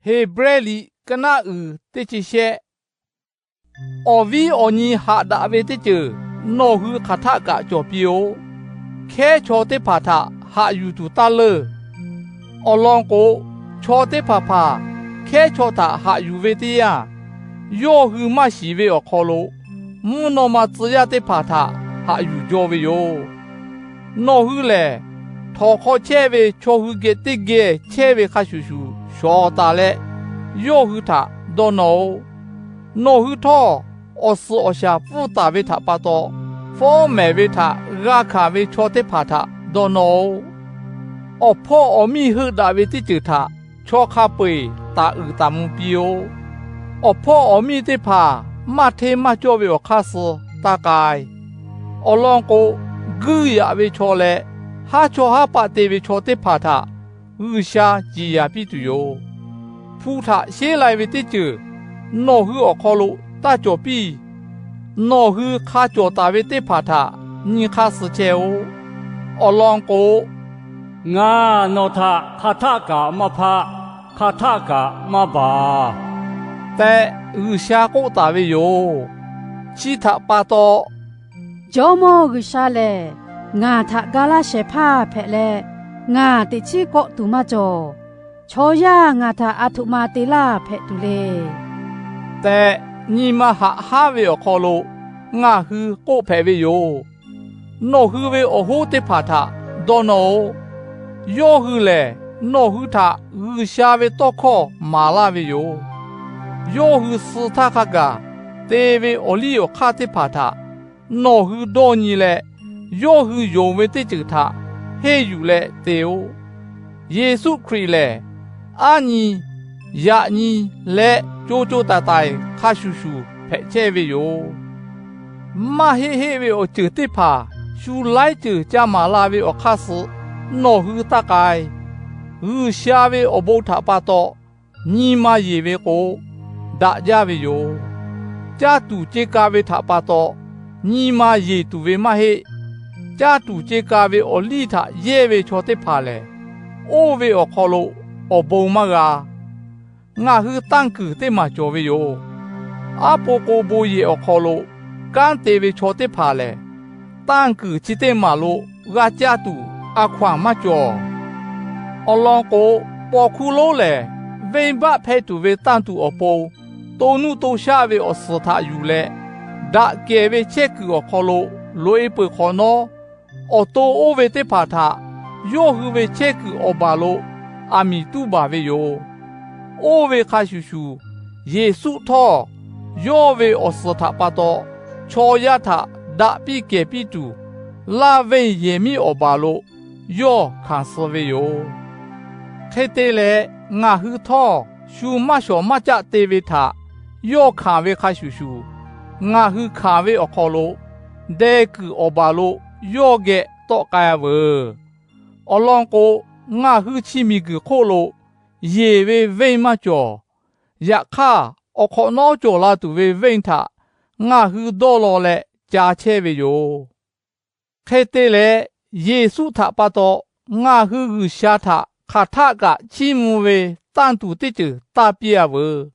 Heˍbrehˇ liꞈ k'aˉ naˆ uiˍ teˇ chi shehˆ. Awˬ viˉ awˬ nyi haꞈ daꞈ ve teˇ ceuˬ nawˬ hui hk'aˬ htaˆ kaꞈ cawˬ piˇ-oˆ. Hkehˉ chaw teˇ hpaˍ htaꞈ haꞈ yuˬ tuˬ taˇ leunˇ. Awˬ lawn k'o, chaw teˇ hpaˍ hpaˍ hkehˉ chaw htaꞈ haꞈ yuˬ ve teˇ yanˇ, yawˇ hui maˇ shiˍ ve awˬ hk'aw lo mvuhˇ naw ma tcuh yaˇ teˇ hpaˍ htaꞈ haꞈ yuˬ jaw ve yoˬ. Nawˬ hui lehˬ, htawnˍ hk'aw chehˇ ve chaw hui geh teˇ geh chehˇ ve hk'a shuˍ shuˍ shawˍ taˍ leh, yawˇ hui htaꞈ dawˇ nawˇ-oˆ. Nawˬ hui htawˇ, awˬ suhˍ awˬ shaˍ pfuhˇ taˍ ve htaꞈ pa taw, fawˉ mehˍ ve htaꞈ g'a hkanˍ ve chaw teˇ hpaˍ htaꞈ dawˇ nawˇ-oˆ. Awˬ hpawˇ awˬ miˇ heuˆ daꞈ ve teˇ ceuˬ htaꞈ chaw hk'a peu-eˬ taˍ uiˍ taˍ mvuh piˇ-oˆ. Awˬ hpawˇ awˬ miˇ teˇ hpaˍ maˇ hteˇ maˇ cawˇ ve awˬ hk'aˇ suh taˇ k'ai. Awˬ lawn k'o, guiˇ yaꞈ ve chaw leh haˉ chawˇ haˉ paˆ te ve chaw teˇ hpaˍ htaꞈ G'uiˬsha ciˍ yanˍ piˇ tuˬ yoˬ. Hpu htaꞈ sheˉ lai ve teˇ ceuˬ nawˬ hui awˬ hk'aw lo taˇ cawˬ piˇ. Nawˬ hui hk'a cawˬ taˍ ve teˇ hpaˍ htaꞈ nyi hk'aˇ suh chehˇ-oˆ. Awˬ lawn k'o, Ngaˬ nawˬ htaꞈ hk'aˬ htaˆ kaꞈ maˇ hpaˆ, hk'aˬ htaˆ kaꞈ maˇ baˬ tehꞈ G'uiˬsha k'oˆ taˍ ve yoˬ. Chi htaꞈ pa taw, Jawˇmawˇ G'uiˬsha lehˬ ngaˬ htaꞈ ga laˇ shehˍ hpaˇ hpehꞈ leh, ngaˬ teꞈ chiˉ kawˆ tuˬ maˇ cawˬ. Chaw yaˇ ngaˬ htaꞈ a htoꞈ ma te laˇ hpehꞈ tuˬ le tehꞈ, nyi ma haꞈ haˉ ve awˬ hk'aw lo ngaˬ hui k'oˆ hpehꞈ ve yoˬ. Nawˬ hui ve awˬ hoˉ teˇ hpaˍ htaꞈ dawˇ nawˇ-oˆ. Yawˇ hui lehˬ nawˬ hui htaꞈ G'uiˬsha ve tawˇ hkawˇ maˍ laˇ ve yoˬ. Yawˇ hui suh htaˇ hk'a gaˬ te ve awˬ liˇ awˬ hk'aˇ teˇ hpaˍ htaꞈ nawˬ hui dawˇ nyi leh, yawˇ hui yonˍ ve teˇ ceuˬ htaꞈ henˇ yuˬ leh te-oˆ. Yeˍsuˆ Hkriꞈ lehˬ, aˉ nyi, yaꞈ nyi leh co co taiˍ taiˍ hk'a shuˍ shuˍ hpehꞈ chehˇ ve yoˬ. Maˇ heˆ heˆ ve awˬ ceuˬ teˇ hpaˍ shu laiˉ ceuˬ ca maˍ la ve awˬ hk'aˇ suh nawˬ hui taˇ k'ai. G'uiˬsha ve awˬ bon htaꞈ pa taw nyi ma yeˬ ve k'o, daꞈ jaˇ ve yoˬ. Caˇ tuˬ ce ka ve htaꞈ pa taw nyi ma yeˬ tuˬ ve maˇ heˆ. Caˇ tuˬ ce ka ve awˬ liˇ htaꞈ yehˇ ve chaw teˇ hpaˍ lehˬ, oˇ ve awˬ hk'aw lo awˬ bon maˇ g'a. Ngaˬ hui tanˇ kuiˬ teˇ maˬ cawˬ ve yoˬ. Aˉ po k'o bon yehˬ awˬ hk'aw lo kanˉ te ve chaw teˇ hpaˍ lehˬ, tanˇ kuiˬ chi teˇ maˬ lo g'a caˇ tuˬ a hkaw-anˬ maˇ cawˬ. Awˬ lawn k'o, paw hkuˇ lonˉ lehˬ venˇbaˆ hpehˇ tuˬ ve tanˇ tuˬ awˬ pon to nuˇ to shaˆ ve awˬ suhˍ htaꞈ yuˬ leh, daꞈ kehˬ ve chehˇ kuiˬ awˬ hk'aw lo loꞈ-e peuˬ hk'awꞈ nawˉ, awˬ to oˇ ve teˇ hpaˍ htaꞈ yawˇ hui ve chehˇ kuiˬ awˬ baˬ lo aˬ miˍ tuˉ baˬ ve yoˬ. Oˇ ve hk'a shuˍ shuˍ, Yeˍsuˆ htawˇ yawˇ ve awˬ suhˍ htaꞈ pa taw chaw yaˇ htaꞈ daꞈ piˇ kehˬ piˇ tuˬ, laˇ venˇ yehˬ miˉ awˬ baˬ lo yawˇ hkanˍ suh ve yoˬ. Hk'e te leh, ngaˬ hui htawˇ shu maˇ shawˍ maˇ caˆ te ve htaꞈ yawˇ hkanˍ ve hk'a shuˍ shuˍ, ngaˬ hui hkanˍ ve awˬ hk'aw lo deh kuiˬ awˬ baˬ lo yawˇ geh tawˆ k'ai-a veuˬ. Awˬ lawn k'o, ngaˬ hui chi miˬguiˬ hk'oˆ lo yeˬ ve venˇ maˇ cawˬ. Yaꞈ hk'aˇ, awˬ hk'awꞈ nawˉ cawˬ la tuˬ ve venˇ htaꞈ ngaˬ hui dawˇ law leh ca chehˇ ve yoˬ. Hk'e te leh, Yeˍsuˆ htaꞈ pa taw ngaˬ hui G'uiˬsha htaꞈ hk'aˬ htaˆ kaꞈ chiˇ mvuh ve tanˇ tuˬ teˇ ceuˬ taˇ piˇ-a veuˬ.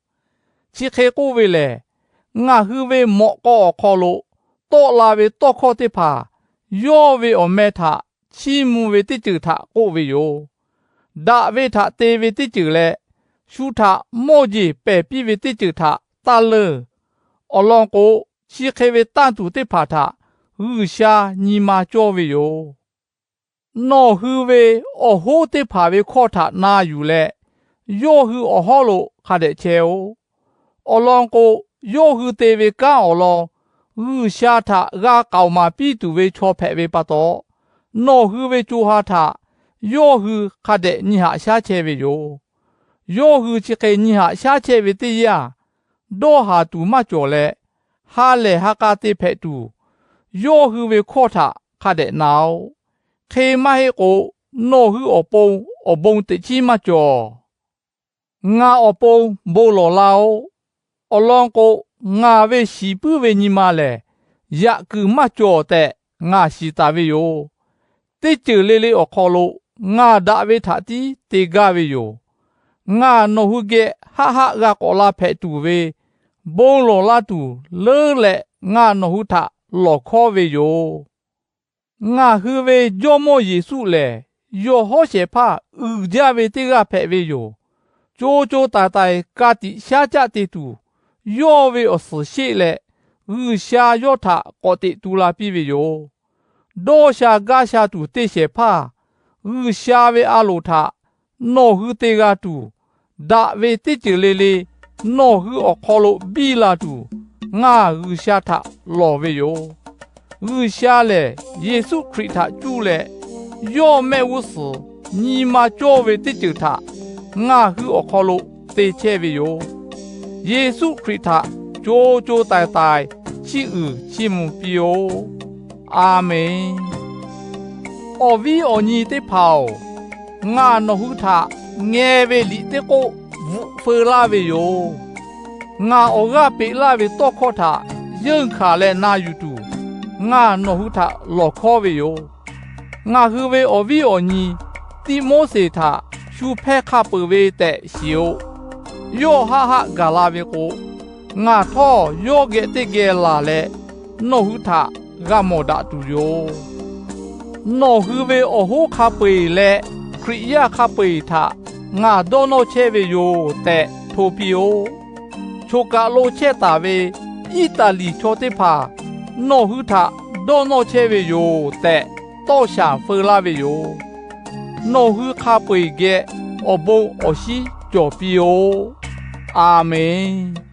Chi hk'e k'oˆ ve lehˬ, ngaˬ hui ve mawꞈ k'aw awˬ hk'aw lo tawˆ la ve tawˇ hkawˇ teˇ hpaˍ yawˇ ve awˬ meh htaꞈ chiˇ mvuh ve teˇ ceuˬ htaꞈ k'oˆ ve yoˬ. Daꞈ ve htaꞈ te ve teˇ ceuˬ leh, shu htaꞈ mawˇ jeˬ pehˬ piˇ ve teˇ ceuˬ htaꞈ taˇ leunˇ. Awˬ lawn k'o, chi hk'e ve tanˇ tuˬ teˇ hpaˍ htaꞈ G'uiˬsha nyi ma cawˇ ve yoˬ. Nawˬ hui ve awˬ hoˉ teˇ hpaˍ ve hkawˇ htaꞈ na yuˬ leh, yawˇ hui awˬ hawˉ lo hk'a dehꞈ chehˇ-oˆ. Awˬ lawn k'o, yawˇ hui te ve kanˉ awˬ lawn G'uiˬsha htaꞈ g'a k'aoˍ maˍ piˇ tuˬ ve chaw hpehꞈ ve pa taw, nawˬ hui ve co ha htaꞈ yawˇ hui hk'a dehꞈ nyi haꞈ shaˉ chehˇ ve yoˬ. Yawˇ hui chi hk'e nyi haꞈ shaˉ chehˇ ve teˇ yanˇ, dawˇ haˍ tuˬ maˇ cawˬ leh, ha lehˬ ha k'a te hpehꞈ tuˬ, yawˇ hui ve hkawˇ htaꞈ hk'a dehꞈ na-oˆ. Hk'e maˇ heˆ k'o, nawˬ hui awˬ pon awˬ bon teꞈ chiˉ maˇ cawˬ. Ngaˬ awˬ pon bon lawˬ laˇ-oˆ. Awˬ lawn k'o, ngaˬ ve shiˍ puiˉ ve nyi ma lehˬ, yaꞈ kuiˬ maˇ cawˬ tehꞈ ngaˬ shiˍ taˍ ve yoˬ. Teˇ ceuˬ le le awˬ hk'aw lo ngaˬ daꞈ ve htaꞈ tiˉ te gaˇ ve yoˬ. ngaˬ nawˬ hui geh haˆ haˆ g'a k'awꞈ la hpehꞈ tuˬ ve bon lawˬ laˇ tuˬ leuˉ leh ngaˬ nawˬ hui htaꞈ lawˬ hkawˉ ve yoˬ. Ngaˬ hui ve Jawˇmawˇ Yeˍsuˆ lehˬ, yawˬ hawˉ shehˍ hpaˇ uiˍ jaˇ ve teˇ g'aˇ hpehꞈ ve yoˬ. Co co taiˍ taiˍ ka tiꞈ shaˉ caˆ te tuˬ, yawˇ ve awˬ suhˍ sheˆ leh G'uiˬsha yawˇ htaꞈ k'awꞈ teꞈ tu la piˇ ve yoˬ. Dawˇ sha gaˇ sha tuˬ te shehˍ hpaˇ, G'uiˬsha ve a loˍ htaꞈ nawˬ hui te g'a tuˬ, daꞈ ve teˇ ceuˬ le le nawˬ hui awˬ hk'aw lo biˇ la tuˬ, ngaˬ G'uiˬsha htaꞈ lawˬ ve yoˬ. G'uiˬsha lehˬ, Yeˍsuˆ Hkriꞈ htaꞈ cuˇ leh, yawˇ mehˆ g'uˇ suhˍ nyi ma cawˇ ve teˇ ceuˬ htaꞈ ngaˬ hui awˬ hk'aw lo te chehˇ ve yoˬ. Yeˍsuˆ Hkriꞈ htaꞈ co co taiˍ taiˍ chiˇ uiˍ chiˇ mvuh piˇ-oˆ. A menˬ. Awˬ viˉ awˬ nyi teˇ hpaˍ-oˬ, ngaˬ nawˬ hui htaꞈ ngeh ve liꞈ teˇ k'oˆ bvuhꞈ feu laˇ ve yoˬ. Ngaˬ awˬ g'aˇ peꞈ laˇ ve tawˇ hkawˇ htaꞈ yeunˇ hkanˍ leh na yuˬ tuˬ, ngaˬ nawˬ hui htaꞈ lawˬ hkawˉ ve yoˬ. Ngaˬ hui ve awˬ viˉ awˬ nyi Tiˆmoˉseˍ htaꞈ shu hpehˇ hk'a peuˬ ve tehꞈ shiˍ-oꞈ. Yawˇ haˆ haˆ gaˬ la ve k'o, ngaˬ htawˇ yawˇ geh teˇ geh laˬ leh nawˬ hui htaꞈ g'a mawˬ daꞈ tuˬ yoˬ. Nawˬ hui ve awˬ hoˉ hk'a peu-eˬ leh Hkriꞈ yaˇ hk'a peu-eˬ htaꞈ ngaˬ dawˇ nawˇ chehˇ ve yoˬ tehꞈ hto piˇ-oˆ. Choˬ kaˬ lo chehˇ taˍ ve Iˉtaˍliˍ chaw teˇ hpaˍ nawˬ hui htaꞈ dawˇ nawˇ chehˇ ve yoˬ tehꞈ tawˇ shanˍ feu laˇ ve yoˬ. Nawˬ hui hk'a peu-eˬ geh awˬ bon awˬ shinˉ cawˬ piˇ-oˆ. A menˬ.